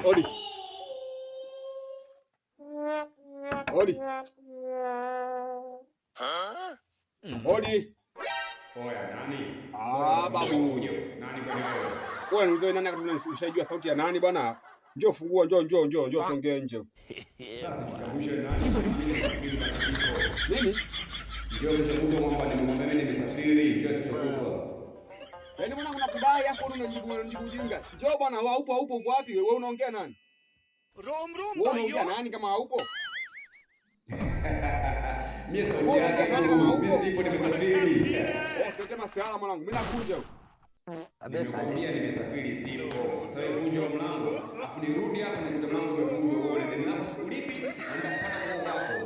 Odi. Odi. Odi. Oya, nani? Ah, babu. Nani bwana wewe? Wewe unauliza nani akati ushajua sauti ya nani bwana? Njoo fungua, njoo njoo njoo njoo tuongee nje. Sasa jitambulishe nani? Mimi nimesafiri bwana siko. Nini? Njoo kesho kutwa mwamba, nimekwambia mimi nimesafiri, njoo kesho kutwa. Yaani mwanangu nakudai afu unajibu ujinga. Njoo bwana, wewe upo upo uko wapi? Wewe unaongea nani? Rom rom Wewe unaongea nani kama haupo? Mimi sauti yake Nani kama haupo? mimi sipo, nimesafiri. Oh, usilete masiala mwanangu. Mimi nakuja huko. Nimekwambia nimesafiri sipo. Sasa wewe vunja huo mlango, afu nirudi hapa nikute mlango umevunjwa uone deni lako sikulipi na nitakufuata kwa wako.